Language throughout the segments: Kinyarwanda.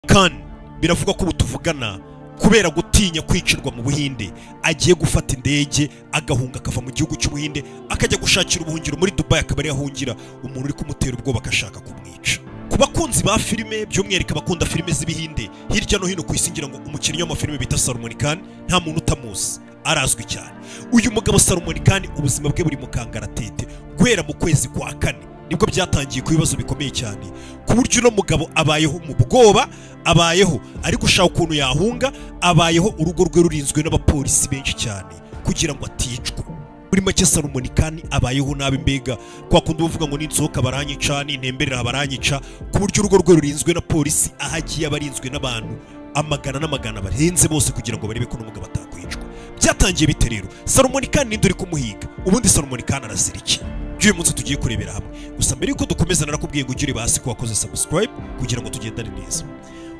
Khan biravugwa ko tuvugana kubera gutinya kwicirwa mu Buhinde agiye gufata indege agahunga akava mu gihugu cy'Ubuhinde akajya gushakira ubuhungiro muri Dubai, akaba ari ahungira umuntu uri kumutera ubwoba akashaka kumwica. Ku bakunzi ba filime, by'umwihariko abakunda filime z'Ibihinde hirya no hino ku isi, ngira ngo umukinnyi w'amafilime bita Salman Khan nta muntu utamuzi, arazwi cyane. Uyu mugabo Salman Khan ubuzima bwe buri mu kangaratete. Guhera mu kwezi kwa kane nibwo byatangiye ku bibazo bikomeye cyane, ku buryo uno mugabo abayeho mu bwoba, abayeho ari gushaka ukuntu yahunga, abayeho urugo rwe rurinzwe n'abapolisi benshi cyane kugira ngo aticwa. Muri make Salman Khan abayeho nabi, mbega kwa kundi uvuga ngo ninsohoka baranyica, nintemberera baranyica, ku buryo urugo rwe rurinzwe na polisi, aho agiye abarinzwe n'abantu amagana n'amagana barenze bose kugira ngo barebe ko n'umugabo atakwicwa. Byatangiye bite rero? Salman Khan ninde uri kumuhiga? Ubundi Salman Khan arazira iki? By'uyu munsi tugiye kurebera hamwe. Gusa mbere yuko dukomeza narakubwiye ngo ugire basi ko wakoze subscribe kugira ngo tugendane neza.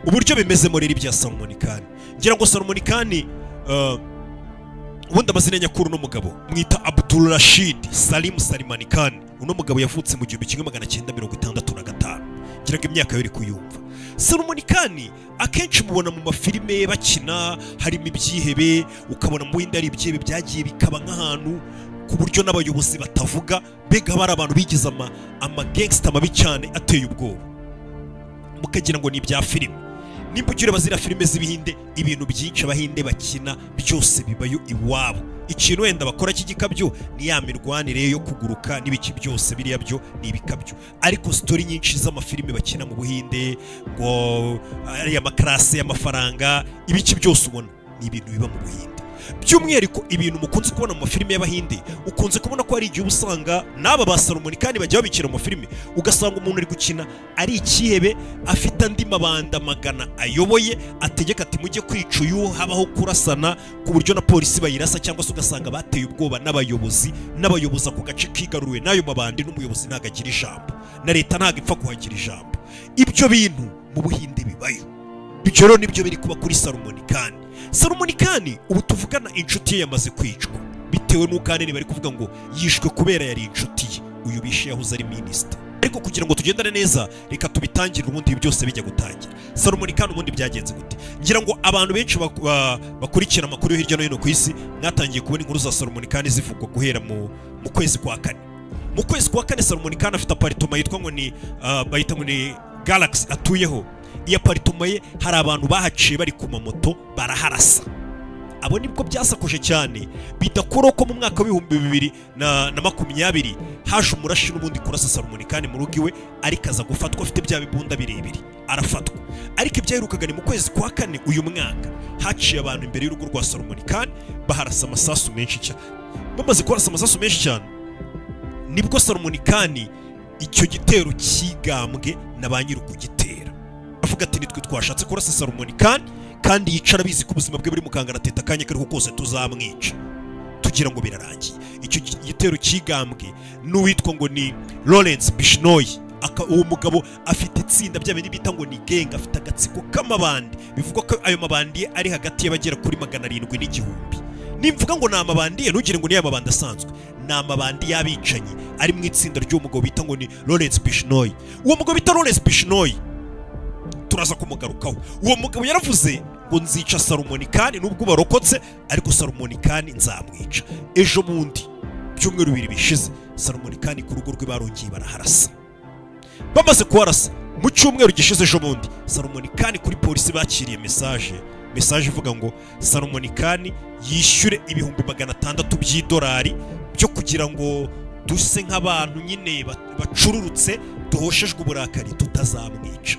Uburyo bimezemo rero ibya Salman Khan, ngira ngo Salman Khan ubundi amazina nyakuri uno mugabo mwita Abdul Rashid Salim Salman Khan. Uno mugabo yavutse mu 1965, ngira ngo imyaka yo iri kuyumva. Salman Khan akenshi mubona mu mafilime bakina harimo ibyihebe, ukabona mu Buhinde ari ibyihebe byagiye bikaba nk'ahantu ku buryo n'abayobozi batavuga, mbega bari abantu bigize ama gangster mabi cyane ateye ubwoba, mukagira ngo ni ibya filime. Nimba ugira bazira filime z'Ibihinde, ibintu byinshi Abahinde bakina byose bibayo iwabo. Ikintu wenda bakora cy'igikabyo ni ya mirwanire yo kuguruka n'ibiki byose biriya byo ni ibikabyo, ariko story nyinshi z'amafilime bakina mu Buhinde ngo ari amakarase y'amafaranga, ibiki byose ubona ni ibintu biba mu Buhinde. By'umwihariko ibintu mukunze kubona mu mafilime y'Abahinde, ukunze kubona ko hari igihe usanga n'aba ba Salman Khan bajya babikira mu mafilime, ugasanga umuntu ari gukina ari ikihebe afite andi mabanda magana ayoboye, ategeka ati mujye kwica uyu, habaho kurasana ku buryo na polisi bayirasa, cyangwa se ugasanga bateye ubwoba n'abayobozi, n'abayobozi ako gace kigaruriwe n'ayo mabandi, n'umuyobozi ntabwo agira ijambo, na leta ntabwo ipfa kuhagira ijambo. Ibyo bintu mu Buhinde bibayo. Ibyo rero nibyo biri kuba kuri Salman Khan. Salman Khan ubu tuvugana inshuti ye yamaze kwicwa, bitewe n'uko ahanini bari kuvuga ngo yishwe kubera yari inshuti ye. Uyu bishe yahoze ari minisita. Ariko kugira ngo tugendane neza reka tubitangire ubundi byose bijya gutangira. Salman Khan ubundi byagenze gute? Ngira ngo abantu benshi bakurikira amakuru hirya no hino ku isi mwatangiye kubona inkuru za Salman Khan zivugwa guhera mu kwezi kwa kane. Mu kwezi kwa kane Salman Khan afite apartment yitwa ngo ni bayita ngo ni Galaxy atuyeho. Iya apartment ye hari abantu bahaciye bari ku mamoto baraharasa. Abo nibwo byasakuje cyane, bidakora ko mu mwaka w'ibihumbi 2020 haje umurashi n'ubundi kurasa Salman Khan mu rugo iwe, ariko aza gufatwa afite bya bibunda birebire arafatwa. Ariko ibyaherukaga ni mu kwezi kwa kane uyu mwaka, haciye abantu imbere y'urugo rwa Salman Khan baharasa amasasu menshi cyane. Bamaze kurasa amasasu menshi cyane nibwo Salman Khan icyo gitero cyigambwe na ba nyir'ukugitera. Avuga ati nitwe twashatse kurasa Salman Khan, kandi yicara bizi ko ubuzima bwe buri mu kangaratete akanya kariho kose tuzamwica, tugira ngo birarangiye. Icyo gitero cyigambwe n'uwitwa ngo ni Lawrence Bishnoi. Uwo mugabo afite itsinda bya bindi bita ngo ni gang, afite agatsiko k'amabandi, bivugwa ko ayo mabandi ari hagati y'abagera kuri 700 n'igihumbi. Nimvuga ngo ni amabandi ntugire ngo ni amabandi asanzwe, ni amabandi y'abicanyi ari mu itsinda ry'uwo mugabo bita ngo ni Lawrence Bishnoi. Uwo mugabo bita Lawrence Bishnoi turaza kumugarukaho. Uwo mugabo yaravuze ngo nzica Salman Khan nubwo barokotse, ariko Salman Khan nzamwica. Ejo bundi byumweru bibiri bishize Salman Khan ku rugo rwe barongeye baraharasa. Bamaze kuharasa mu cyumweru gishize ejo bundi, Salman Khan kuri polisi bakiriye message ivuga ngo Salman Khan yishyure 600,000 by'idolari byo kugira ngo duse nk'abantu nyine bacururutse duhoshejwe uburakari tutazamwica.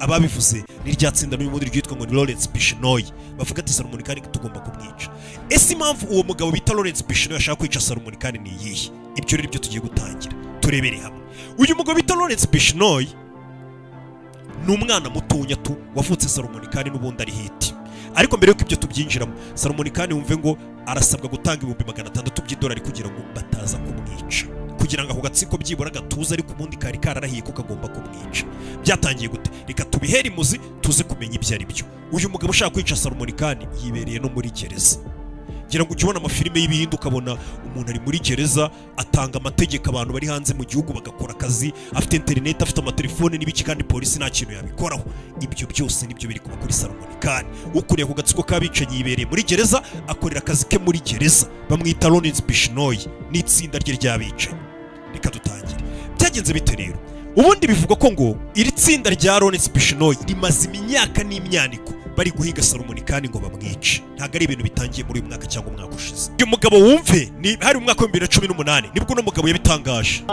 Ababivuze ni rya tsinda n'ubundi ryitwa ngo ni Lawrence Bishnoi, bavuga ati Salman Khan tugomba kumwica. Ese impamvu uwo mugabo bita Lawrence Bishnoi ashaka kwica Salman Khan ni iyihe? Ibyo rero ibyo tugiye gutangira turebere hamwe. Uyu mugabo bita Lawrence Bishnoi ni umwana mutonya tu wavutse Salman Khan n'ubundi ari hiti. Ariko mbere yuko ibyo tubyinjiramo, Salman Khan wumve ngo arasabwa gutanga 600,000 by'idolari kugira ngo bataza kumwica, kugira ngo ako gatsiko byibura gatuza, ariko ubundi kari kararahiye ko kagomba kumwica. Byatangiye gute? Reka tubihere imuzi tuze kumenya ibyo ari byo. Uyu mugabo ushaka kwica Salman Khan yibereye no muri gereza. Ngira ngo ukibona amafilime y'ibihindi ukabona umuntu ari muri gereza atanga amategeko, abantu bari hanze mu gihugu bagakora akazi, afite interineti, afite amatelefone n'ibiki, kandi polisi nta kintu yabikoraho. Ibyo byose nibyo biri kuba kuri Salman Khan. Ukuriye ku gatsiko k'abicanyi yibereye muri gereza, akorera akazi ke muri gereza. Bamwita Lawrence Bishnoi n'itsinda rye ry'abicanyi. Reka dutangire. Byagenze bite rero? Ubundi bivugwa ko ngo iri tsinda rya Lawrence Bishnoi rimaze imyaka n'imyaniko bari guhiga Salman Khan ngo bamwice. Ntabwo ari ibintu bitangiye muri uyu mwaka cyangwa umwaka ushize. Uyu mugabo wumve ni hari umwaka wa 2018 nibwo uno mugabo yabitangaje.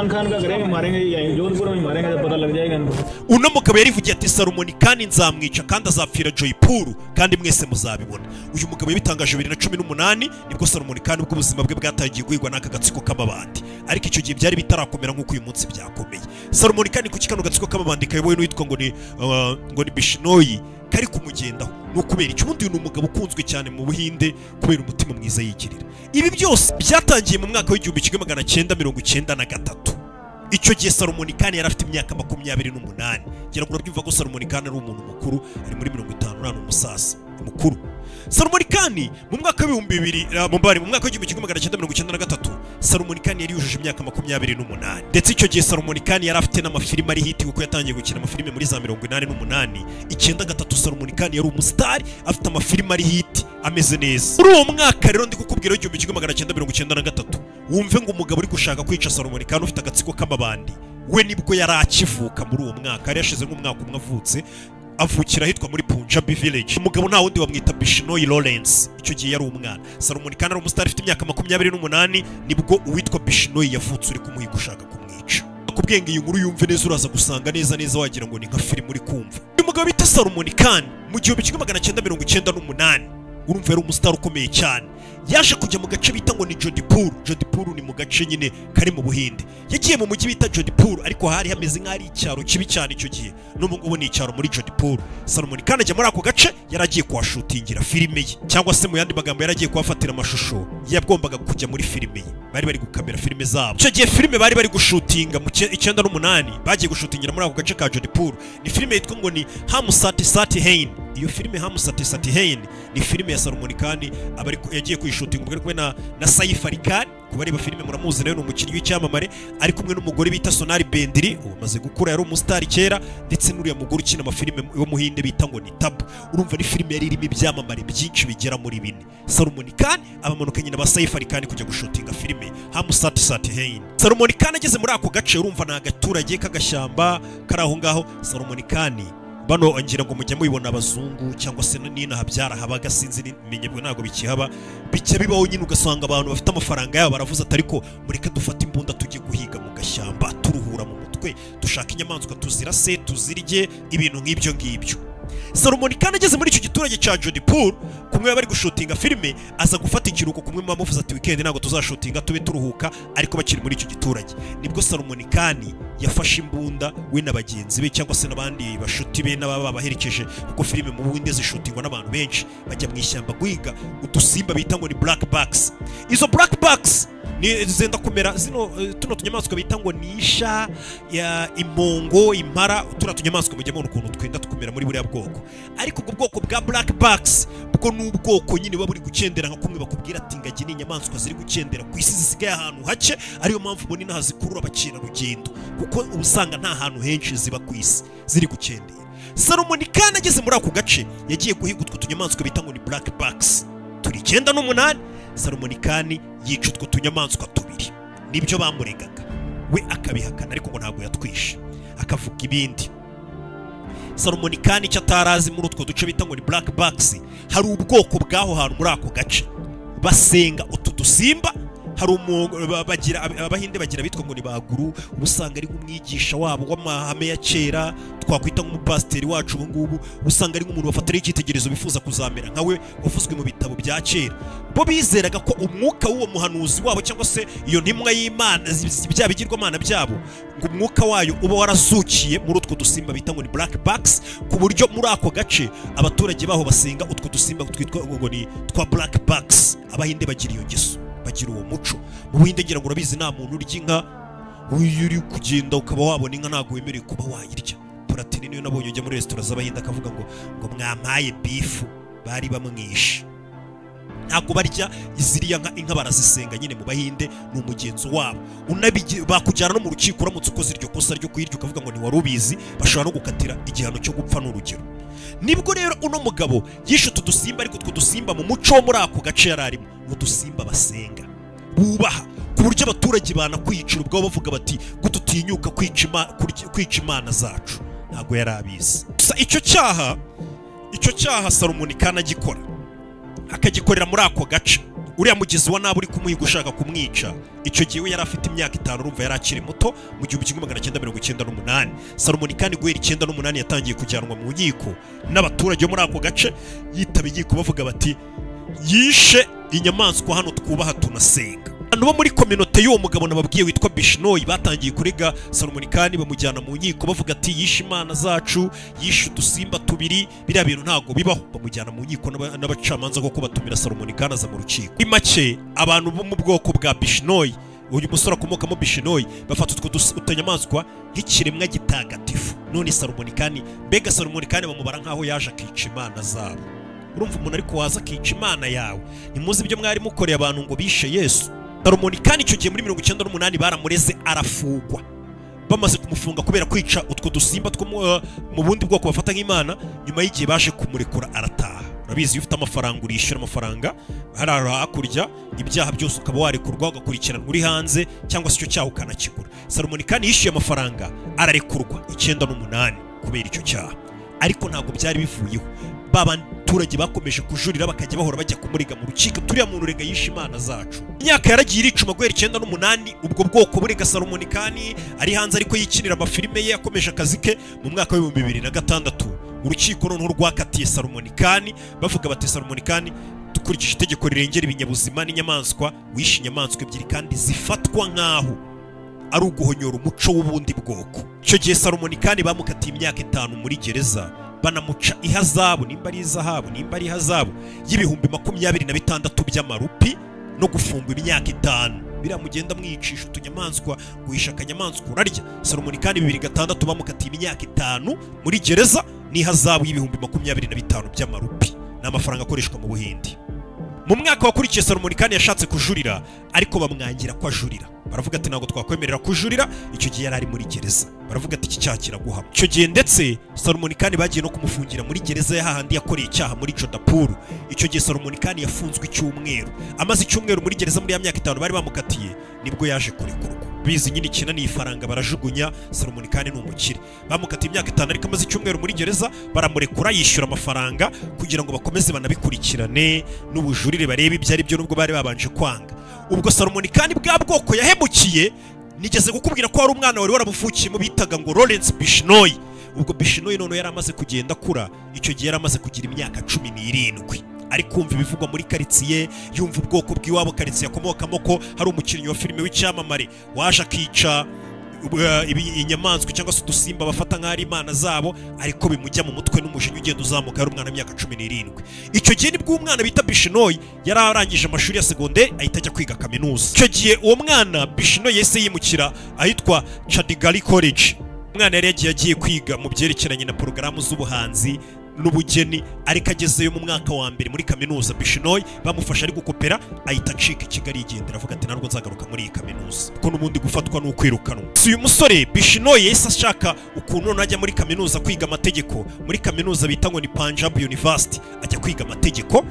Uno mugabo yarivugiye ati Salman Khan nzamwica kandi azapfira Jaipur kandi mwese muzabibona. Uyu mugabo yabitangaje 2018 nibwo Salman Khan ubwo ubuzima bwe bwatangiye guhigwa n'aka gatsiko k'amabandi. Ariko icyo gihe byari bitarakomera nk'uko uyu munsi byakomeye. Salman Khan ku kikano gatsiko k'amabandi kayobowe n'uwitwa ngo ni Bishnoi kari kumugendaho. No kubera icyo ubundi uyu mugabo ukunzwe cyane mu Buhinde kubera umutima mwiza yigirira. Ibi byose byatangiye mu mwaka w'1993. Icyo gihe Salman Khan yari afite imyaka 28. Ngira ngo urabyumva ko Salman Khan ari umuntu mukuru, ari muri 50 n'umunani, umusaza mukuru. Salman Khan mu mwaka w'2000 mu mwaka w'1993 Salman Khan yari yujuje imyaka 28. Ndetse icyo gihe Salman Khan yari afite n'amafilime ari hit, kuko yatangiye gukina amafilime muri za 88. 93 Salman Khan yari umustar, afite amafilime ari hit ameze neza. Muri uwo mwaka rero ndi kukubwira 1993, wumve ngo umugabo uri gushaka kwica Salman Khan ufite agatsiko k'amabandi we nibwo yari akivuka muri uwo mwaka, yari yashize nk'umwaka umwe avutse, avukira ahitwa muri Punjabi Village. Umugabo nta wundi bamwita Bishnoi Lawrence. Icyo gihe yari umwana. Salman Khan ari umustar ufite imyaka 28 nibwo uwitwa Bishnoi yavutse uri kumuhiga ushaka kumwica. Akubwiye ngo iyi nkuru yumve neza, uraza gusanga neza neza wagira ngo ni nka filime uri kumva. Uyu mugabo bita Salman Khan mu 1998, urumva yari umustar ukomeye cyane. Yaje kujya mu gace bita ngo ni Jodhpur. Jodhpur ni mu gace nyine kari mu Buhinde. Yagiye mu mujyi bita Jodhpur, ariko hari hameze nk'ari icyaro kibi cyane icyo gihe. N'ubu ngubu ni icyaro muri Jodhpur. Salman Khan ajya muri ako gace yaragiye kuhashutingira filime ye, cyangwa se mu yandi magambo yaragiye kuhafatira amashusho yagombaga kujya muri filime ye. Bari bari gukamera filime zabo. Icyo gihe filime bari bari gushutinga mu 98 bagiye gushutingira muri ako gace ka Jodhpur. Ni filime yitwa ngo ni Hum Saath Saath Hain. Iyo filime Hum Saath Saath Hain ni filime ya Salman Khan abari yagiye kuyishutinga ubwo ari kumwe na Saif Ali Khan. Kuba areba filime muramuzi, nawe ni umukinnyi w'icyamamare, ari kumwe n'umugore bita Sonali Bendiri ubu amaze gukura, yari umustar kera, ndetse n'uriya mugore ukina amafilime wo Muhinde bita ngo ni Tabu. Urumva ni filime yari irimo ibyamamare byinshi bigera muri bine. Salman Khan abamanukanye na ba Saif Ali Khan kujya gushutinga filime Hum Saath Saath Hain. Salman Khan ageze muri ako gace, urumva ni agaturage k'agashyamba kari aho ngaho. Salman Khan bano ngira ngo mujya mubibona abazungu cyangwa se n'inaha byarahabaga, sinzi nimenyebwe ntabwo bikihaba, bijya bibaho nyine ugasanga abantu bafite amafaranga yabo baravuze ati ariko mureke dufate imbunda tujye guhiga mu gashyamba, turuhura mu mutwe, dushaka inyamaswa tuzirase tuzirye, ibintu nk'ibyo ngibyo. Salman Khan ageze muri icyo giturage cya Jodhpur kumwe bari gushutinga filime, aza gufata ikiruhuko kumwe bamuvuze ati weekend ntabwo tuzashutinga tube turuhuka, ariko bakiri muri icyo giturage nibwo Salman Khan yafashe imbunda we na bagenzi be cyangwa se n'abandi bashuti be n'ababa baherekeje, kuko filime mu Buhinde zishutingwa n'abantu benshi, bajya mu ishyamba guhiga udusimba bita ngo ni black bucks. Izo black bucks ni zenda kumera zino tuno tunyamaswa bita ngo ni isha ya impongo, impara, turiya tunyamaswa mujya mubona ukuntu twenda tukumera muri buriya bwoko. Ariko ubwo bwoko bwa black bucks bwo ni ubwoko nyine buba buri gukendera, nka kumwe bakubwira ati ingagi ni inyamaswa ziri gukendera ku isi zisigaye ahantu hake, ariyo mpamvu ubona inaha zikurura abakerarugendo, kuko uba usanga nta hantu henshi ziba ku isi ziri gukendera. Salman Khan ageze muri ako gace yagiye guhiga utwo tunyamaswa bita ngo ni black bucks turi 98. Salman Khan yica utwo tunyamaswa tubiri, nibyo bamuregaga, we akabihakana ariko ngo ntabwo yatwishe, akavuga ibindi. Salman Khan icyo atarazi muri utwo duce bita ngo ni black bucks, hari ubwoko bw'aho hantu muri ako gace basenga utu dusimba. Hari bagira abahinde bagira bitwa ngo ni baguru, usanga ari nk'umwigisha wabo w'amahame ya kera, twakwita nk'umupasiteri wacu ubu ngubu, usanga ari nk'umuntu bafatira icyitegererezo bifuza kuzamera nkawe, wavuzwe mu bitabo bya kera. Bo bizeraga ko umwuka w'uwo muhanuzi wabo cyangwa se iyo ntimwa y'Imana, bya bigirwamana byabo, ngo umwuka wayo uba warazukiye muri utwo dusimba bita ngo ni black bucks, ku buryo muri ako gace abaturage baho basenga utwo dusimba twitwa ngo ni twa black bucks. Abahinde bagira iyo ngeso, bagira uwo muco. Mu Buhinde ngira ngo urabizi nta muntu urya inka, uyu uri kugenda ukaba wabona inka ntabwo wemerewe kuba wayirya. Platini niyo nabonye ujya muri resitora z'Abahinde akavuga ngo mwampaye beef, bari bamwishe. Ntabwo barya iziriya nka, inka barazisenga nyine mu Bahinde, ni umugenzo wabo. Bakujyana no mu rukiko uramutse ukoze iryo kosa ryo kuyirya ukavuga ngo ntiwari ubizi, bashobora no gukatira igihano cyo gupfa n'urugero. Nibwo rero uno mugabo yishe utu dusimba, ariko utwo dusimba mu muco wo muri ako gace yari arimo ni udusimba basenga bubaha, ku buryo abaturage banakwicira ubwabo bavuga bati gute utinyuka kwica imana zacu. Ntabwo yari abizi. Gusa icyo cyaha Salman Khan agikora, akagikorera muri ako gace, uriya mugizi wa nabi uri kumuhiga ushaka kumwica, icyo gihe we yari afite imyaka 5, urumva yari akiri muto. Mu 1998 Salman Khan guhera 98 yatangiye kujyanwa mu nkiko n'abaturage bo muri ako gace, yitaba inkiko bavuga bati yishe inyamaswa hano twubaha tunasenga. Abantu bo muri kominote y'uwo mugabo nababwiye witwa Bishnoi batangiye kurega Salman Khan, bamujyana mu nkiko bavuga ati yishe imana zacu, yishe udusimba tubiri, biriya bintu ntago bibaho. Bamujyana mu nkiko n'abacamanza koko batumira Salman Khan aza mu rukiko. Muri make abantu bo mu bwoko bwa Bishnoi, uyu musore akomokamo Bishnoi, bafata utwo utunyamaswa nk'ikiremwa gitagatifu. None Salman Khan, mbega Salman Khan bamubara nkaho yaje akica imana zabo. Urumva umuntu ariko waza akica imana yawe, ntimuzi ibyo mwari mukoreye abantu ngo bishe Yesu. Salman Khan icyo gihe muri 98 baramureze arafungwa. Bamaze kumufunga kubera kwica utwo dusimba two mu bundi bwoko bafata nk'imana, nyuma y'igihe baje kumurekura arataha. Urabizi iyo ufite amafaranga urishyura amafaranga, hari hakurya ibyaha byose ukaba warekurwa ugakurikiranwa uri hanze, cyangwa se icyo cyaha ukanakigura. Salman Khan yishyuye amafaranga ararekurwa 98 kubera icyo cyaha, ariko ntabwo byari bivuyeho. Abaturage bakomeje kujurira bakajya bahora bajya kumuriga mu rukiko, turiya muntu rega yishe imana zacu. Imyaka yaragiye iricuma guhera 98 ubwo bwoko burega Salman Khan ari hanze ariko yikinira amafilime ye, yakomeje akazi ke. Mu mwaka wa 2006 urukiko noneho rwakatiye Salman Khan, bavuga bati Salman Khan dukurikije itegeko rirengera ibinyabuzima n'inyamaswa, wishe inyamaswa ebyiri kandi zifatwa nkaho ari uguhonyora umuco w'ubundi bwoko. Icyo gihe Salman Khan bamukatiye imyaka 5 muri gereza, banamuca ihazabu, nimba ari izahabu nimba ari ihazabu y'ibihumbi 26 by'amarupi no gufungwa imyaka 5. Biriya mugenda mwicisha utunyamaswa, guhisha akanyamaswa urarya. Salman Khan 2006 bamukatiye imyaka 5 muri gereza n'ihazabu y'ibihumbi 25 by'amarupi, ni amafaranga akoreshwa mu Buhindi. Mu mwaka wakurikiye Salman Khan yashatse kujurira ariko bamwangira ko ajurira, baravuga ati ntabwo twakwemerera kujurira. Icyo gihe yari ari muri gereza, baravuga ati iki cyaha kiraguhama. Icyo gihe ndetse Salman Khan bagiye no kumufungira muri gereza ya hahandi yakoreye icyaha muri Jodhpur. Icyo gihe Salman Khan yafunzwe icyumweru, amaze icyumweru muri gereza muri ya myaka 5 bari bamukatiye, nibwo yaje kurekurwa. Bizi nyine ikinani ifaranga barajugunya, Salman Khan ni umukire. Bamukatiye imyaka 5 ariko amaze icyumweru muri gereza baramurekura, yishyura amafaranga kugira ngo bakomeze banabikurikirane n'ubujurire barebe ibyo ari byo, nubwo bari babanje kwanga. Ubwo Salman Khan bwa bwoko yahemukiye, nigeze kukubwira ko hari umwana wari waramuvukiyemo bitaga ngo Lawrence Bishnoi. Ubwo Bishnoi none yari amaze kugenda akura, icyo gihe yari amaze kugira imyaka 17, ari kumva ibivugwa muri karitsiye, yumva ubwoko bw'iwabo karitsiye akomokamo ko hari umukinnyi wa filime w'icyamamare waje akica inyamaswa cyangwa se udusimba bafata nk'ari imana zabo, ariko bimujya mu mutwe n'umujinya ugenda uzamuka. Yari umwana w'imyaka 17. Icyo gihe nibwo umwana bita Bishnoi yari arangije amashuri ya segonderi ahita ajya kwiga kaminuza. Icyo gihe uwo mwana Bishnoi yahise yimukira ahitwa Chandigarh College. Umwana yari yagiye kwiga mu byerekeranye na porogaramu z'ubuhanzi n'ubugeni, ariko agezeyo mu mwaka wa mbere muri kaminuza Bishnoi bamufasha ari gukopera, ahita acika i Kigali yigendera, avuga ati ntabwo nzagaruka muri iyi kaminuza kuko n'ubundi gufatwa n'ukwirukanwa. Si uyu musore Bishnoi yahise ashaka ukuntu none ajya muri kaminuza kwiga amategeko, muri kaminuza bita ngo ni Punjab University, ajya kwiga amategeko.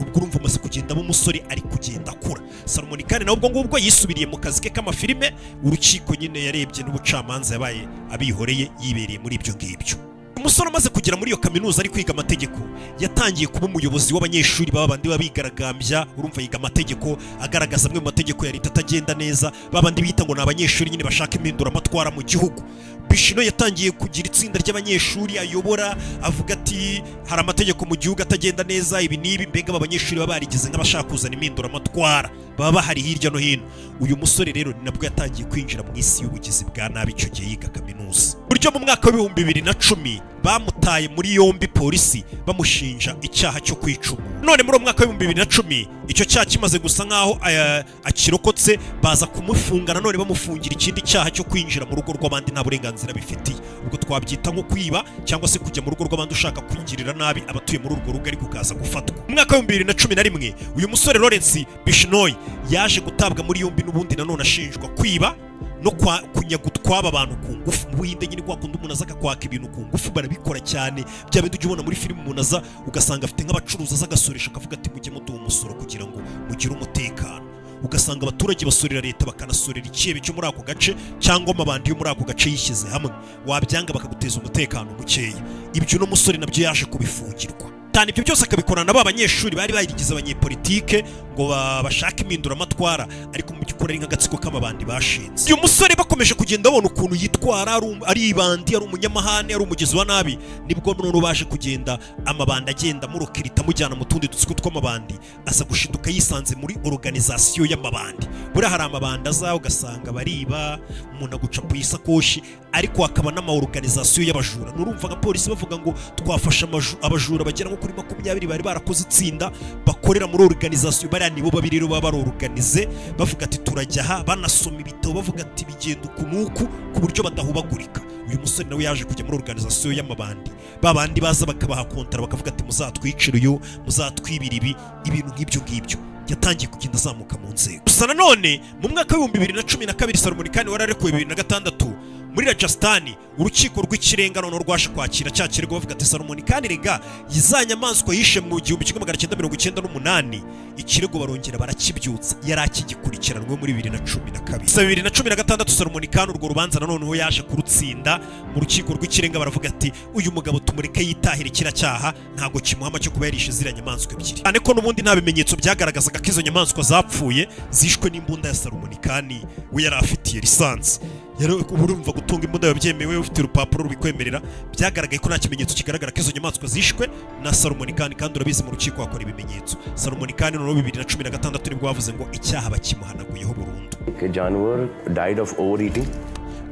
Ubwo urumva umaze kugendamo umusore ari kugenda akura. Salman Khan nawe ubwo ngubwo yisubiriye mu kazi ke k'amafilime, urukiko nyine yarebye n'ubucamanza yabaye abihoreye, yibereye muri ibyo ngibyo. Umusore amaze kugera muri iyo kaminuza ari kwiga amategeko, yatangiye kuba umuyobozi w'abanyeshuri babandi babigaragambya. Urumva yiga amategeko, agaragaza amwe mu mategeko ya leta atagenda neza, babandi bita ngo ni abanyeshuri nyine bashaka impinduramatwara mu gihugu. Bishnoi yatangiye kugira itsinda ry'abanyeshuri ayobora, avuga ati hari amategeko mu gihugu atagenda neza, ibi n'ibi. Mbega abanyeshuri baba barigeze nk'abashaka kuzana impinduramatwara, baba bahari hirya no hino. Uyu musore rero ni nabwo yatangiye kwinjira mu isi y'ubugizi bwa nabi icyo gihe yiga kaminuza. Buryo mu mwaka wa 2010 Bamutaye muri yombi polisi bamushinja icyaha cyo kwica umuntu. None muri uwo mwaka w'2010 icyo cyaha kimaze gusa nkaho akirokotse, baza kumufunga nanone bamufungira ikindi cyaha cyo kwinjira mu rugo rw'abandi nta burenganzira bifitiye. Ubwo twabyita nko kwiba cyangwa se kujya mu rugo rw'abandi ushaka kwingirira nabi abatuye muri urwo rugo, ariko ukaza gufatwa. Mu mwaka w'2011 uyu musore Lawrence Bishnoi yaje gutabwa muri yombi n'ubundi nanone ashinjwa kwiba no kunyaga utwaba abantu ku ngufu. Mu Buhinde nyine kwa kundi umuntu aza akakwaka ibintu ku ngufu, barabikora cyane. Bya bindi ujya ubona muri filime, umuntu aza ugasanga afite nk'abacuruzi, aza agasoresha akavuga ati mujye muduha umusoro kugira ngo mugire umutekano. Ugasanga abaturage basorera leta, bakanasorera ikihebe cyo muri ako gace cyangwa amabandi yo muri ako gace yishyize hamwe, wabyanga bakaguteza umutekano mukeya. Ibyo uno musore nabyo yaje kubifungirwa cyane. Ibyo byose akabikorana na ba banyeshuri bari barigize abanyepolitike ngo bashake impinduramatwara, ariko mu by'ukuri ari nk'agatsiko k'amabandi bashinze. Uyu musore bakomeje kugenda babona ukuntu yitwara, ari ibandi, ari umunyamahane, ari umugizi wa nabi. Nibwo noneho baje kugenda amabandi agenda amurokirita, amujyana mu tundi dutsiko tw'amabandi, aza gushiduka yisanze muri organisation y'amabandi. Buriya hari amabandi aza ugasanga bariba umuntu aguca ku isakoshi, ariko hakaba n'ama organisation y'abajura. Nurumva nka polisi bavuga ngo twafashe abajura bagera nko kuri 20 bari barakoze itsinda bakorera muri organisation. Bariya nibo babiri rero baba barorganize, bavuga ati turajya aha, banasoma ibitabo bavuga ati bigenda uku n'uku, ku buryo badahubagurika. Uyu musore nawe yaje kujya muri organisation y'amabandi, babandi baza bakabaha kontara bakavuga ati muzatwicire uyu, muzatwibira ibi, ibintu nk'ibyo ngibyo. Yatangiye kugenda azamuka mu nzego. Gusa nanone mu mwaka w'2012 Salman Khan wararekuwe 2006 muri Rajasthan, urukiko rw'ikirenga noneho rwaje kwakira cya kirego, bavuga ati Salman Khan rega za nyamaswa yishe mu 1998, ikirego barongera barakibyutsa, yari akigikurikiranwe muri 2012. Gusa 2016 Salman Khan urwo rubanza nanoneho yaje kurutsinda mu rukiko rw'ikirenga, baravuga ati uyu mugabo tumureke yitahire kiriya cyaha, ntabwo kimuhama cyo kuba yarishe ziriya nyamaswa ebyiri, cyane ko n'ubundi nta bimenyetso byagaragazaga ko izo nyamaswa zapfuye zishwe n'imbunda ya Salman Khan we yari afitiye lisansi. Urumva gutunga imbunda biba byemewe ufite urupapuro rubikwemerera. Byagaragaye ko nta kimenyetso kigaragara ko izo nyamaswa zishwe na Salman Khan, kandi urabizi mu rukiko hakora ibimenyetso. Salman Khan noneho 2016 nibwo bavuze ngo icyaha bakimuhanaguyeho burundu. के जानवर died of overeating.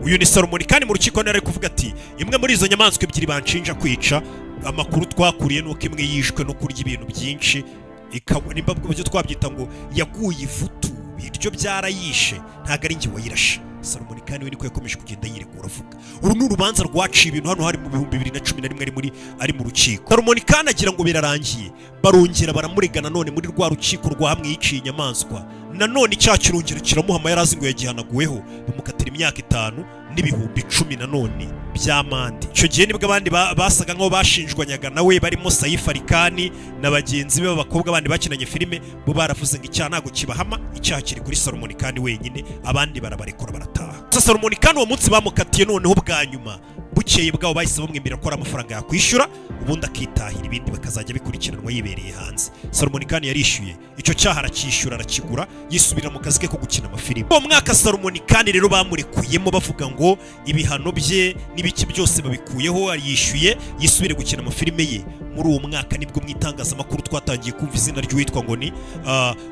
Uyu ni Salman Khan mu rukiko yari ari kuvuga ati imwe muri izo nyamaswa ebyiri banshinja kwica, amakuru twakuriye nuko imwe yishwe no kurya ibintu byinshi, ikagwa, nimba byo twabyita ngo yaguye ivutu, ibiryo byarayishe, ntabwo ari njye wayirashe. Salman Khan we niko yakomeje kugenda yiregura avuga. Uru ni urubanza rwaciye ibintu hano hari mu 2011 ari mu rukiko. Salman Khan agira ngo birarangiye, barongera baramurega nanone muri rwa rukiko rwa hamwe yiciye inyamaswa. Nanone icyaha kirongera kiramuhama, yari azi ngo yagihanaguweho, bamukatira imyaka 5 n'ibihumbi 10 nanone by'amande. Icyo gihe nibwo abandi basaga nkaho bashinjwanyaga nawe, barimo Saif Ali Khan na bagenzi be b'abakobwa bandi bakinanye filime, bo baravuze ngo icyaha ntabwo kibahama, icyaha kiri kuri Salman Khan wenyine, abandi barabarekura barataha. Gusa Salman Khan uwo munsi bamukatiye noneho bwa nyuma, bukeye bwabo bahise bamwemerera ko ari amafaranga yakwishyura ubundi akitahira, ibindi bakazajya bikurikiranwa yibereye hanze. Salman Khan yarishyuye icyo cyaha, aracyishyura, arakigura, yisubira mu kazi ke ko gukina amafilime. Uwo mwaka Salman Khan rero bamurekuyemo bavuga ngo ibihano bye n'ibiki byose babikuyeho, yishyuye, yisubire gukina amafilime ye. Muri uwo mwaka nibwo mu itangazamakuru twatangiye kumva izina ry'uwitwa ngo ni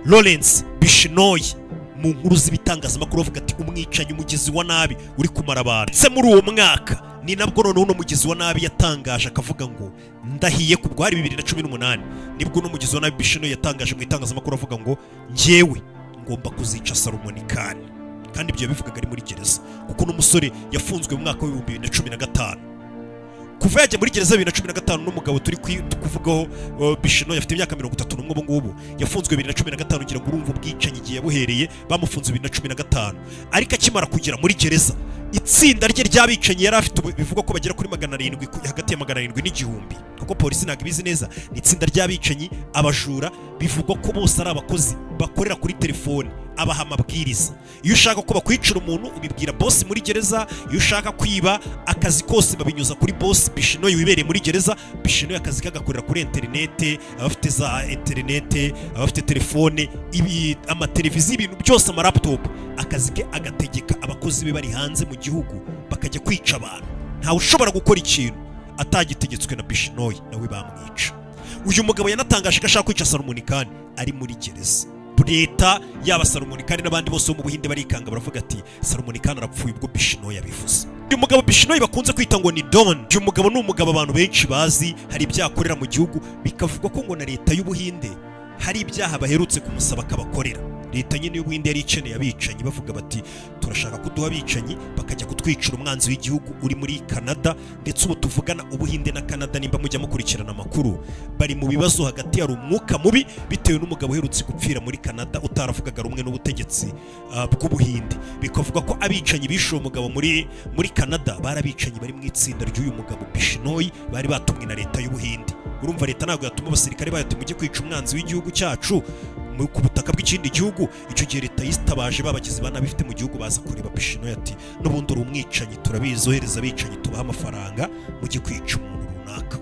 Lawrence Bishnoi mu nkuru z'ibitangazamakuru, bavuga ati umwicanyi, umugizi wa nabi uri kumara abantu. Ndetse muri uwo mwaka ni nabwo noneho uno mugizi wa nabi yatangaje akavuga ngo ndahiye, ku bwari 2018 nibwo uno mugizi wa nabi Bishnoi yatangaje mu itangazamakuru avuga ngo njyewe ngomba kuzica Salman Khan. Kandi ibyo yabivugaga ari muri gereza, kuko uno musore yafunzwe mu mwaka w'2015. Kuva yajya muri gereza 2015, n'umugabo turi kuvugaho Bishnoi afite imyaka 31 ubu ngubu, yafunzwe 2015. Ngira ngo urumva ubwicanyi igihe yabuhereye, bamufunze 2015. Ariko akimara kugera muri gereza, itsinda rye ry'abicanyi yari afite bivugwa ko bagera kuri 700, hagati ya 700 n'igihumbi, kuko polisi ntabwo ibizi neza. Ni itsinda ry'abicanyi, abajura, bivugwa ko bose ari abakozi bakorera kuri telefone, abaha amabwiriza. Iyo ushaka ko bakwicira umuntu ubibwira boss muri gereza, iyo ushaka kwiba, akazi kose babinyuza kuri boss Bishnoi wibereye muri gereza. Bishnoi akazi kagakorera kuri interinete, abafite za interinete, abafite telefone, ibi amateleviziyo, ibintu byose, amalaptop, akazi ke agategeka abakozi be bari hanze mu gihugu bakajya kwica abantu. Ntawe ushobora gukora ikintu atagitegetswe na Bishnoi, nawe bamwica. Uyu mugabo yanatangaje ko ashaka kwica Salman Khan ari muri gereza. Leta yaba Salman Khan n'abandi bose bo mu Buhinde barikanga, baravuga ati Salman Khan arapfuye ubwo Bishnoi yabivuze. Uyu mugabo Bishnoi bakunze kwita ngo ni Don. Uyu mugabo ni umugabo abantu benshi bazi, hari ibyaha akorera mu gihugu, bikavugwa ko ngo na leta y'Ubuhinde hari ibyaha baherutse kumusaba akabakorera. Leta nyine y'Ubuhinde yari ikeneye abicanyi, bavuga bati turashaka kuduha abicanyi bakajya kutwicira umwanzi w'igihugu uri muri Canada. Ndetse ubu tuvugana Ubuhinde na Canada, nimba mujya mukurikirana amakuru, bari mu bibazo hagati, hari umwuka mubi bitewe n'umugabo uherutse gupfira muri Canada utaravugaga rumwe n'ubutegetsi bw'Ubuhinde. Bikavuga ko abicanyi bishe uwo mugabo muri Canada bari abicanyi bari mu itsinda ry'uyu mugabo Bishnoi, bari batumwe na leta y'Ubuhinde. Urumva leta ntabwo yatuma abasirikare bayo ati mujye kwica umwanzi w'igihugu cyacu ku butaka bw'ikindi gihugu. Icyo gihe leta yitabaje babagizi ba nabi ifite mu gihugu, baza kureba Bishnoi ati n'ubundi uri umwicanyi turabizi, ohereza abicanyi tubaha amafaranga mujye kwica umuntu runaka.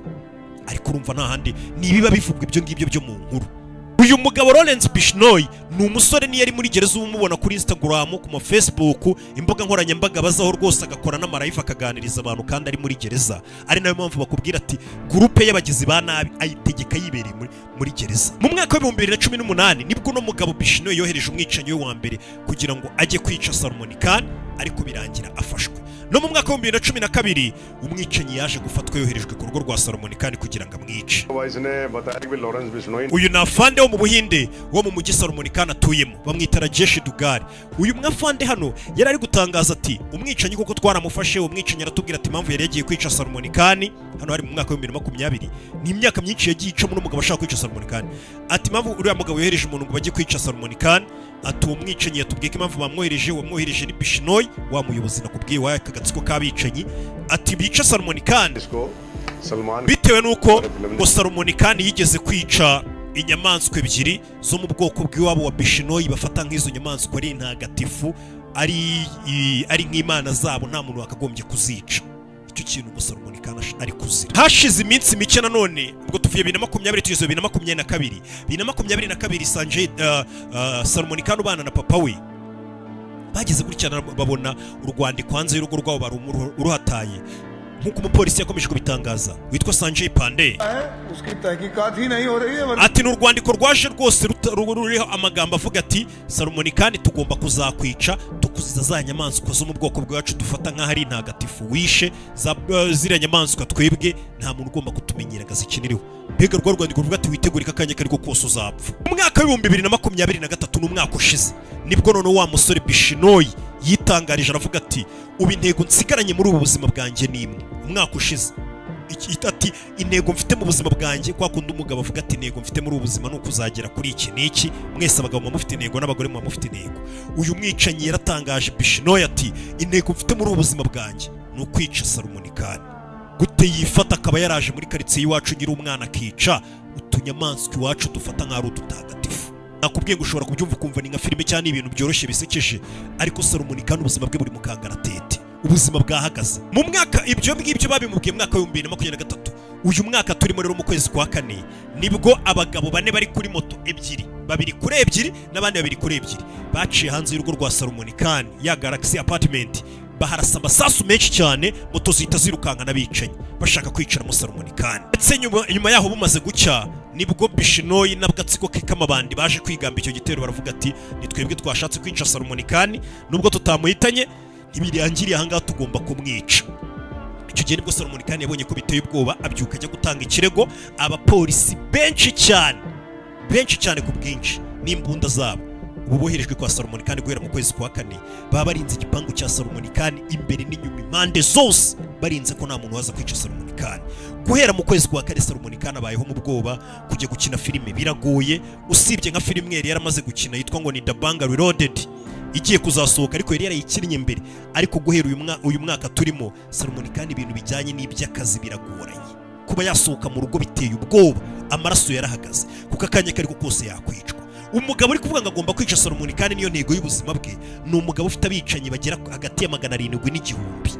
Ariko urumva nta handi nibiba bivugwa ibyo ngibyo byo mu nkuru. Uyu mugabo Lawrence Bishnoi ni umusore niyo ari muri gereza uba umubona kuri Instagram, ku ma Facebook, imbuga nkoranyambaga bazaho rwose, agakora n'amalive akaganiriza abantu kandi ari muri gereza. Ari nayo mpamvu bakubwira ati groupe y'abagizi ba nabi ayitegeka yibereye muri gereza. Mu mwaka wa 2018 nibwo uno mugabo Bishnoi yohereje umwicanyi we wa mbere kugira ngo ajye kwica Salman Khan, ariko birangira afashwe. No mu mwaka wa 2012 umwicanyi yaje gufatwa yoherejwe ku rugo rwa Salman Khan kugira ngo amwice. इसने बताया कि Lawrence Bishnoi Uyu ni afande wo mu Buhinde wo mu mujyi Salman Khan atuyemo, bamwita Rajesh Dugar. Uyu mwafande hano yari ari gutangaza ati umwicanyi koko twaramufashe, umwicanyi aratubwira ati impamvu yari yagiye kwica Salman Khan hano hari mu mwaka wa 2020, ni imyaka myinshi yagiye icamo n'umugabo ashaka kwica Salman Khan. Ati impamvu uriya mugabo yohereje umuntu ngo bajye kwica Salman Khan, ati uwo mwicanyi yatubwiye ko impamvu bamwohereje, uwamwohereje ni Bishnoi, wa muyobozi nakubwiye wa aka gatsiko k'abicanyi, ati bica Salman Khan इसको Salman bitewe n'uko ngo Salman Khan yigeze kwica inyamaswa ebyiri zo mu bwoko bw'iwabo wa Bishnoi, bafata nk'izo nyamaswa ari intagatifu, ari nk'imana zabo, nta muntu wakagombye kuzica. Icyo kintu ngo Salman Khan ari kuzira. Hashize iminsi mike nanone, ubwo tuvuye 2020 tugeze 2022, 2022 Sanjay Salman Khan ubana na papa we bageze gutya babona urwandiko hanze y'urugo rwabo baruhataye. Nk'uko umupolisi yakomeje kubitangaza witwa Sanjay Pandey, उसकी तहकीकात ही नहीं हो रही है ati ni urwandiko rwaje rwose ruriho amagambo avuga ati Salman Khan tugomba kuzakwica tukuziza za nyamaswa zo mu bwoko bwacu dufata nk'aho ari intagatifu wishe, ziriya nyamaswa twebwe nta muntu ugomba kutumenyera ngo azikinireho. Mbega rwa rwandiko ruvuga ati witegure akanya kariko kose uzapfa. Mu mwaka w'ibihumbi 2023 ni umwaka ushize, nibwo none wa musore Bishnoi yitangarije aravuga ati ubu intego nsigaranye muri ubu buzima bwanjye ni imwe. Umwaka ushize ati intego mfite mu buzima bwanjye, kwa kundi umugabo avuga ati intego mfite muri ubu buzima ni ukuzagera kuri iki n'iki. Mwese abagabo muba mufite intego n'abagore muba mufite intego. Uyu mwicanyi yaratangaje Bishnoi ati intego mfite muri ubu buzima bwanjye ni ukwica Salman Khan. Gute yifata akaba yaraje muri karitsiye iwacu nyiri umwana akica utunyamaswa iwacu dufata nk'aho ari udutagatifu. Nakubwiye ngo ushobora kubyumva ukumva ni nka filime cyane, ibintu byoroshye bisekeje, ariko Salman Khan ubuzima bwe buri mu kangaratete, ubuzima bwahagaze. Mu mwaka ibyo ngibyo babimubwiye mu mwaka wa 2023, uyu mwaka turimo rero mu kwezi kwa kane nibwo abagabo bane bari kuri moto ebyiri, babiri kuri ebyiri n'abandi babiri kuri ebyiri, baciye hanze y'urugo rwa Salman Khan ya Galaxy Apartment, baharasa amasasu menshi cyane, moto zihita zirukanka n'abicanyi bashaka kwicaramo Salman Khan. Ndetse nyuma yaho bumaze gucya nibwo Bishnoi n'agatsiko ke k'amabandi baje kwigamba icyo gitero, baravuga ati ni twebwe twashatse kwica Salman Khan, nubwo tutamuhitanye ntibirangiriye aha ngaha tugomba kumwica. Icyo gihe nibwo Salman Khan yabonye ko biteye ubwoba, abyuka ajya gutanga ikirego. Abapolisi benshi cyane, benshi cyane ku bwinshi n'imbunda zabo ubu boherejwe kwa Salman Khan guhera mu kwezi kwa kane, baba barinze igipangu cya Salman Khan imbere n'inyuma, impande zose barinze ko nta muntu waza kwica Salman Khan. Guhera mu kwezi kwa kane Salman Khan abayeho mu bwoba, kujya gukina filime biragoye, usibye nka filime yari yaramaze gukina yitwa ngo ni Dabangg Reloaded igiye kuzasohoka, ariko yari yarayikinnye mbere. Ariko guhera uyu mwaka turimo Salman Khan ibintu bijyanye n'iby'akazi biragoranye, kuba yasohoka mu rugo biteye ubwoba, amaraso yarahagaze kuko akanya kariko kose yakwicwa. Umugabo uri kuvuga ngo agomba kwica Salman Khan niyo ntego y'ubuzima bwe, ni umugabo ufite abicanyi bagera hagati ya 700 n'igihumbi.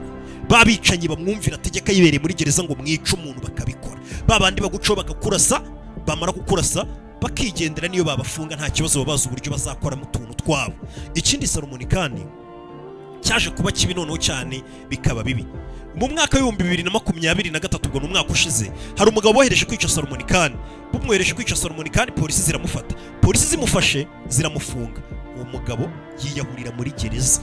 Babicanyi bamwumvira ategeka yibereye muri gereza ngo mwice umuntu bakabikora, babandi bagucaho bakakurasa, bamara kukurasa bakigendera, niyo babafunga nta kibazo, babaza uburyo bazakoramo utuntu twabo. Ikindi Salman Khan cyaje kuba kibi noneho cyane bikaba bibi mu mwaka w'ibihumbi 2023, ubwo ni umwaka ushize, hari umugabo bohereje kwica Salman Khan. Bumwohereje kwica Salman Khan, polisi ziramufata, polisi zimufashe ziramufunga. Uwo mugabo yiyahurira muri gereza.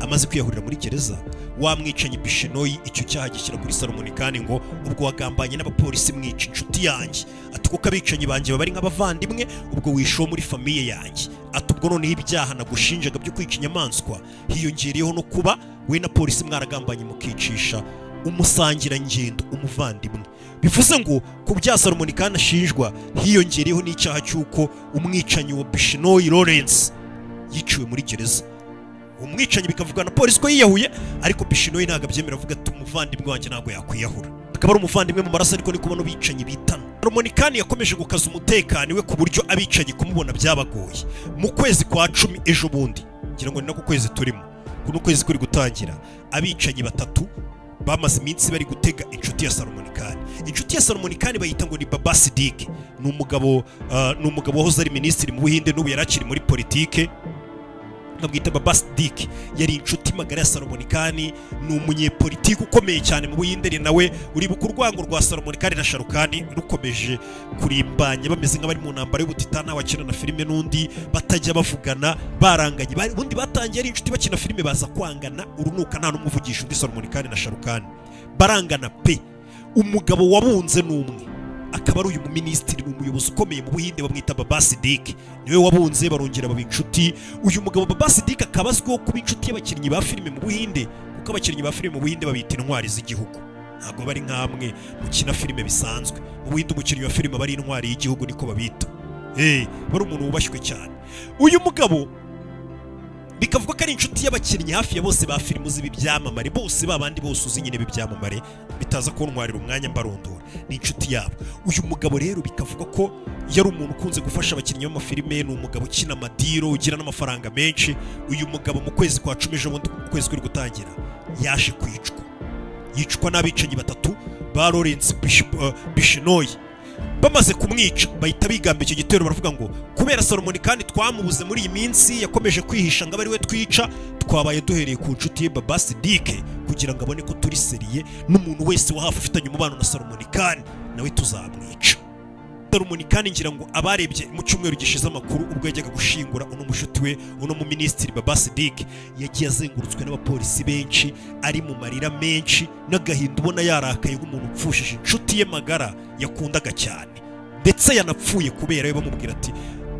Amaze kwiyahurira muri gereza, wamwicanyi Bishnoi icyo cyaha gishyira kuri Salman Khan ngo ubwo wagambanye n'abapolisi mwica inshuti yanjye, ati kuko abicanyi banjye baba ari nk'abavandimwe, ubwo wishe muri famille yanjye, ati ubwo noneho ibyaha nagushinjaga byo kwica inyamaswa hiyongereyeho no kuba we na polisi mwaragambanye mukicisha umusangirangendo umuvandimwe. Bivuze ngo ku bya Salman Khan ashinjwa hiyongereyeho n'icyaha cy'uko umwicanyi wa Bishnoi Lawrence yiciwe muri gereza. Umwicanyi bikavuga na polisi ko yiyahuye, ariko Bishnoi ntabwo abyemera, avuga ati umuvandimwe wanjye ntabwo yakwiyahura, akaba ari umuvandimwe mu maraso, ariko ni kubona abicanyi bitana. Salman Khan yakomeje gukaza umutekano we ku buryo abicanyi kumubona byabagoye. Mu kwezi kwa 10 ejo bundi, ngira ngo ni nako kwezi turimo, kuno kwezi kuri gutangira, abicanyi batatu bamaze iminsi bari gutega inshuti ya Salman Khan. Inshuti ya Salman Khan bayita ngo ni Baba Siddique. Ni umugabo wahoze ari minisitiri mu Buhinde, n'ubu yarakiri muri politike, bamwita Baba Siddique. Yari inshuti magara ya Salman Khan, ni umunyepolitiki ukomeye cyane mu Buhinde, ni nawe uribuka urwango rwa Salman Khan na Shah Rukh Khan rukomeje kurimbanya, bameze nk'abari mu ntambara y'ubutitana, wakina na filime n'undi batajya bavugana, baranganye. Ubundi batangiye ari inshuti bakina filime, baza kwangana urunuka, nta n'umuvugisha undi. Salman Khan na Shah Rukh Khan barangana pe. Umugabo wabunze n'umwe akaba ari uyu muminisitiri, ni umuyobozi ukomeye mu Buhinde, bamwita Baba Siddique, niwe wabunze barongera baba inshuti. Uyu mugabo Baba Siddique akaba azwiho kuba inshuti y'abakinnyi ba filime mu Buhinde, kuko abakinnyi ba filime mu Buhinde babita intwari z'igihugu, ntabwo bari nk'amwe mukina filime bisanzwe. Mu Buhinde umukinnyi wa filime bari intwari y'igihugu, niko babita. Bari umuntu wubashywe cyane. Uyu mugabo bikavuga ko ari inshuti y'abakinnyi hafi ya bose ba filime uzi ibyamamare bose, babandi bose uzi nyine ibyamamare, bitaza kuntwarira umwanya mbarondora, ni inshuti yabo. Uyu mugabo rero bikavuga ko yari umuntu ukunze gufasha abakinnyi b'amafilime, ni umugabo ukina amadiro, ugira n'amafaranga menshi. Uyu mugabo mu kwezi kwa 10 ejo bundi, mu kwezi kuri gutangira, yaje kwicwa, yicwa n'abicanyi batatu ba Lawrence Bishnoi. Bamaze kumwica bahita bigamba icyo gitero, baravuga ngo kubera Salman Khan twamubuze muri iyi minsi, yakomeje kwihisha ngo ari we twica, twabaye duhereye ku nshuti ye Baba Siddique kugira ngo abone ko turi seriye, n'umuntu wese wa hafi ufitanye umubano na Salman Khan nawe tuzamwica. Salman Khan ngira ngo abarebye mu cyumweru gishize amakuru, ubwo yajyaga gushingura uno mushuti we, uno mu minisitiri Baba Siddique, yagiye azengurutswe n'abapolisi benshi, ari mu marira menshi n'agahinda, ubona yarakaye nk'umuntu upfushije inshuti ye magara yakundaga cyane, ndetse yanapfuye kubera we. Bamubwira ati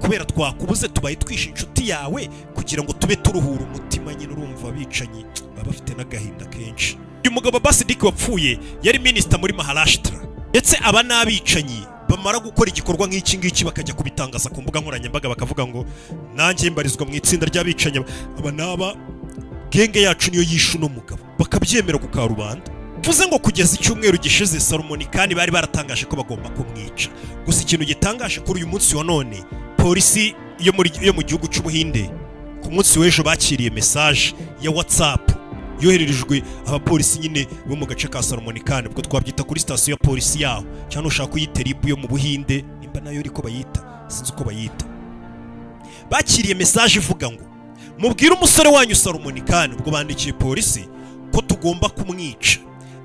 kubera twakubuze tubaye twishe inshuti yawe kugira ngo tube turuhura umutima nyine. Urumva abicanyi baba bafite n'agahinda kenshi. Uyu mugabo Baba Siddique wapfuye yari minisita muri Maharashtra, ndetse aba n'abicanyi bamara gukora igikorwa nk'iki ngiki bakajya kubitangaza ku mbuga nkoranyambaga, bakavuga ngo nanjye mbarizwa mu itsinda ry'abicanyi aba n'aba, genge yacu niyo yishe uno mugabo, bakabyemera ku karubanda. Mvuze ngo kugeza icyumweru gishize Salman Khan bari baratangaje ko bagomba kumwica. Gusa ikintu gitangaje kuri uyu munsi wa none, polisi yo mu gihugu cy'Ubuhinde ku munsi w'ejo bakiriye message ya WhatsApp yohererejwe abapolisi nyine bo mu gace ka Salman Khan, ubwo twabyita kuri sitasiyo ya polisi yaho, cyangwa ushaka kuyita RIB yo mu Buhinde, nimba nayo ariko bayita, sinzi uko bayita. Bakiriye message ivuga ngo mubwire umusore wanyu Salman Khan, ubwo bandikiye polisi ko tugomba kumwica,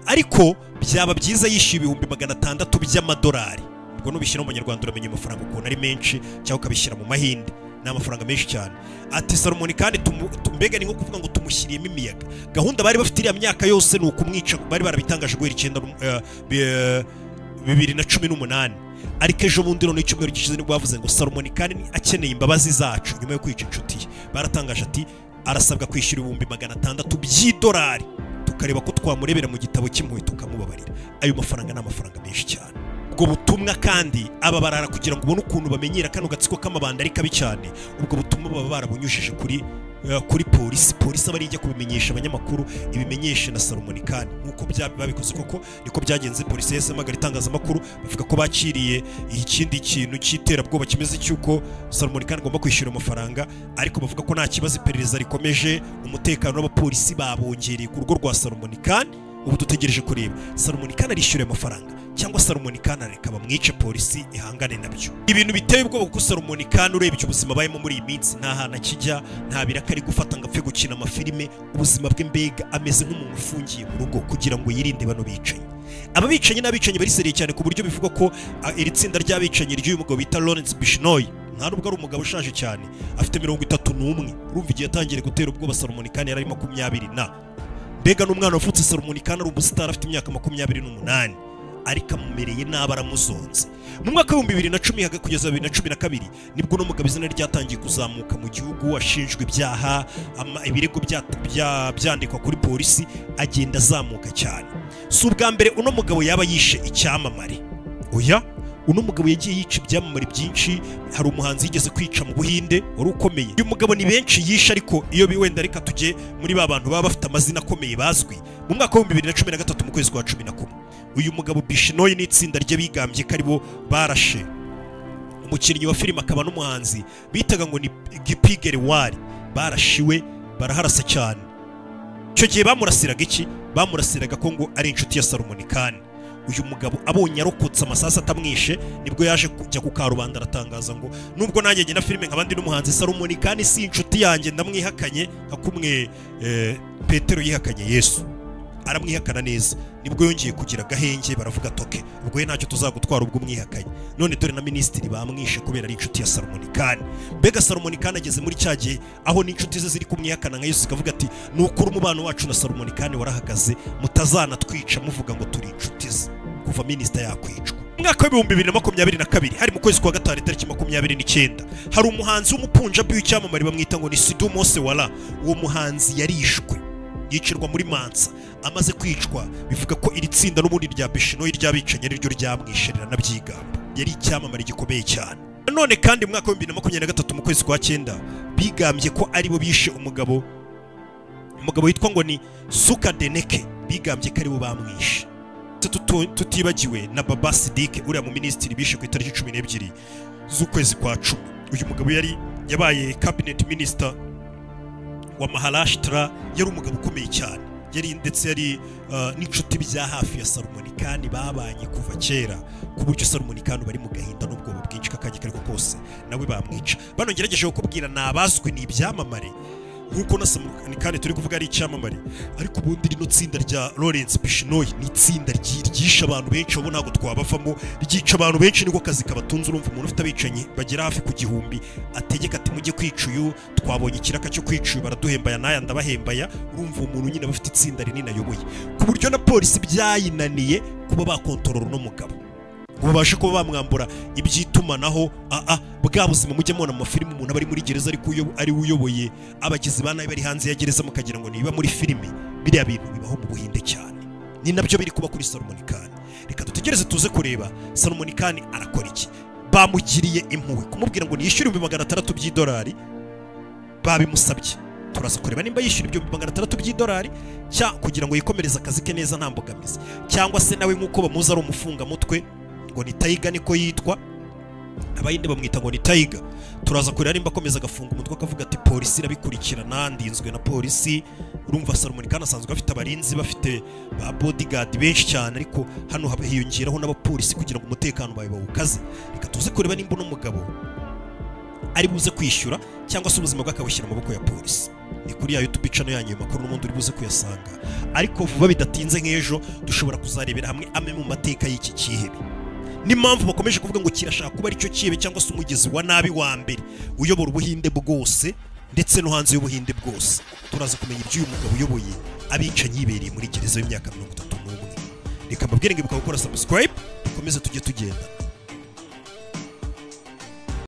ariko byaba byiza yishyuye 600,000 by'amadolari. Ubwo nubishyira mu Banyarwanda uramenya amafaranga ukuntu ari menshi, cyangwa ukabishyira mu Mahinde ni amafaranga menshi cyane. Ati Salman Khan mbega ni nko kuvuga ngo tumushyiriyemo imiyaga. Gahunda bari bafite iriya myaka yose ni ukumwica, bari barabitangaje guhera 2018, ariko ejo bundi none icyumweru gishize nibwo bavuze ngo Salman Khan akeneye imbabazi zacu nyuma yo kwica inshuti ye. Baratangaje ati arasabwa kwishyura 600,000 by'idolari, tukareba ko twamurebera mu gitabo cy'impuhwe tukamubabarira. Ayo mafaranga ni amafaranga menshi cyane. Ubwo butumwa kandi aba barara kugira ngo ubone ukuntu bamenyera kano gatsiko k'amabanda ari kabi cyane, ubwo butumwa baba barabunyujije kuri polisi. Polisi aba ijya kubimenyesha abanyamakuru, ibimenyeshe na Salman Khan nkuko babikoze koko niko byagenze. Polisi yahise ihamagara itangazamakuru, bavuga ko bakiriye ikindi kintu cy'iterabwoba kimeze cy'uko Salman Khan agomba kwishyura amafaranga, ariko bavuga ko nta kibazo, iperereza rikomeje, umutekano w'abapolisi babongereye ku rugo rwa Salman Khan. Ubu dutegereje kureba Salman Khan arishyura amafaranga cyangwa Salman Khan areka bamwice, polisi ihangane nabyo. Ibintu biteye ubwoba kuko Salman Khan urebye ubuzima bayemo muri iyi minsi, nta hantu akijya, nta biraka ari gufata ngo apfe gukina amafilime, ubuzima bwe mbega ameze nk'umuntu ufungiye mu rugo kugira ngo yirinde bano bicanyi. Aba bicanyi n'abicanyi bari seriye cyane ku buryo bivugwa ko iri tsinda ry'abicanyi ry'uyu mugabo bita Lawrence Bishnoi Nta nubwo ari umugabo ushaje cyane, afite 31. Urumva igihe yatangiriye gutera ubwoba Salman Khan yari ari 20 na mbega n'umwana wavutse Salman Khan ari umusitari afite imyaka 28, ariko amumereye nabi aramuzonze. Mu mwaka wa 2010 kugeza 2012 nibwo no mugabo izina ryatangiye kuzamuka mu gihugu, ashinjwa ibyaha, ibirego byandikwa kuri polisi, agenda azamuka cyane. Si ubwa mbere uno mugabo yaba yishe icyamamare. Oya, uno mugabo yagiye yica ibyamamare byinshi. Hari umuhanzi yigeze kwica mu Buhinde wari ukomeye. Uyu mugabo ni benshi yishe, ariko iyo wenda reka tujye muri ba bantu baba bafite amazina akomeye bazwi. Mu mwaka wa 2013 mu kwezi kwa 11 uyu mugabo Bishnoi n'itsinda rye bigambye ko aribo barashe umukinnyi wa filime akaba n'umuhanzi bitaga ngo ni Gippy Grewal. Barashiwe baraharasa cyane. Icyo gihe bamurasiraga iki? Bamurasiraga ko ngo ari inshuti ya Salman Khan. Uyu mugabo abonye arokotse amasasu atamwishe, nibwo yaje kujya ku karubanda aratangaza ngo nubwo nanjye ngena filime nk'abandi n'umuhanzi, Salman Khan si inshuti yanjye, ndamwihakanye nka kumwe Petero yihakanye Yesu. Aramwihakana neza. Nibwo yongeye kugira agahenge, baravuga toke ubwo we ntacyo tuzagutwara ubwo umwihakanye. None dore na minisitiri bamwishe kubera ari inshuti ya Salman Khan. Mbega Salman Khan ageze muri cya gihe aho n'inshuti ze ziri kumwihakana nka Yesu, zikavuga ati nukuri umubano wacu na Salman Khan warahagaze, mutazanatwica muvuga ngo turi inshuti ze. Kuva minisita yakwicwa mu mwaka wa 2022 hari mu kwezi kwa gatanu tariki 29, hari umuhanzi w'umupunjabi w'icyamamare bamwita ngo ni Sidhu Moosewala. Uwo muhanzi yarishwe, yicirwa muri Mansa. Amaze kwicwa bivuga ko iri tsinda n'ubundi rya Bishnoi ry'abicanyi ari ryo ryamwishe, riranabyigamba. Yari icyamamare gikomeye cyane. None kandi mu mwaka wa 2023 mu kwezi kwa 9 bigambye ko aribo bishe umugabo witwa ngo ni Suka Deneke, bigambye ko aribo bamwishe. Tutibagiwe na Baba Siddique, uriya mu minisitiri bishe ku itariki 12 z'ukwezi kwa 10. Uyu mugabo yari yabaye cabinet minister wa Maharashtra, yari umugabo ukomeye cyane, yari ndetse yari n'inshuti bya hafi ya Salman Khan, babanye kuva kera, ku buryo Salman Khan bari mu gahinda n'ubwoba bwinshi kakanye kariko kose nawe bamwica. Bano ngerageje kukubwira nabazwi ni ibyamamare nkuko na Salman Khan turi kuvuga ari icyamamare, ariko ubundi rino tsinda rya Lawrence Bishnoi ni itsinda ryisha abantu benshi, abo ntago twabavamo, ryica abantu benshi niko kazi kabatunze. Urumva umuntu ufite abicanyi bagera hafi ku 1000 ategeka ati mujye kwica uyu, twabonye ikiraka cyo kwica uyu, baraduhembaya naya ndabahembaya. Urumva umuntu nyine bafite itsinda rinini ayoboye, ku buryo na polisi byayinaniye kuba bakontorora uno mugabo ngo babashe kuba bamwambura ibyitumanaho. Bwa buzima mujye mubona mu mafilime, umuntu aba ari muri gereza ariko ari uyoboye abagizi ba nabi bari hanze ya gereza mukagira ngo niba muri filime. Biriya bintu bibaho mu Buhinde cyane, ni nabyo biri kuba kuri Salman Khan. Reka dutegereze tuze kureba Salman Khan arakora iki. Bamugiriye impuhwe kumubwira ngo niyishyure $600 by'idolari, babimusabye. Turaza kureba nimba yishyura ibyo $600 by'idolari cya kugira ngo yikomereze akazi ke neza nta mbogamizi, cyangwa se nawe nk'uko bamuzi ari umufungamutwe ngo ni Tiger niko yitwa, abayinde bamwita ngo ni Tiger. Turaza kureba nimba akomeza agafunga umutwe akavuga ati polisi irabikurikirana, ndinzwe na polisi. Urumva Salman Khan asanzwe afite abarinzi, bafite ba bodyguard benshi cyane, ariko hano hiyongeraho n'abapolisi kugira ngo umutekano bawe bawukaze. Reka tuze kureba nimba uno mugabo ari buze kwishyura cyangwa se ubuzima bwe akabushyira mu maboko ya polisi. Ni kuri ya YouTube channel yanyu makuru n'ubundi uri buze kuyasanga, ariko vuba bidatinze nk'ejo dushobora kuzarebera hamwe amwe mu mateka y'iki cyihebe. N'impamvu bakomeje kuvuga ngo kirashaka kuba aricyo kibe cyangwa se umugezi wa nabi wa mbere uyobora Ubuhinde bwose ndetse no hanze y'Ubuhinde bwose. Turaza kumenya iby'uyu mugabo uyoboye abicanyi yibereye muri gereza y'imyaka 31. Reka mbabwire ngo ibuka gukora subscribe, dukomeze tujye tugenda.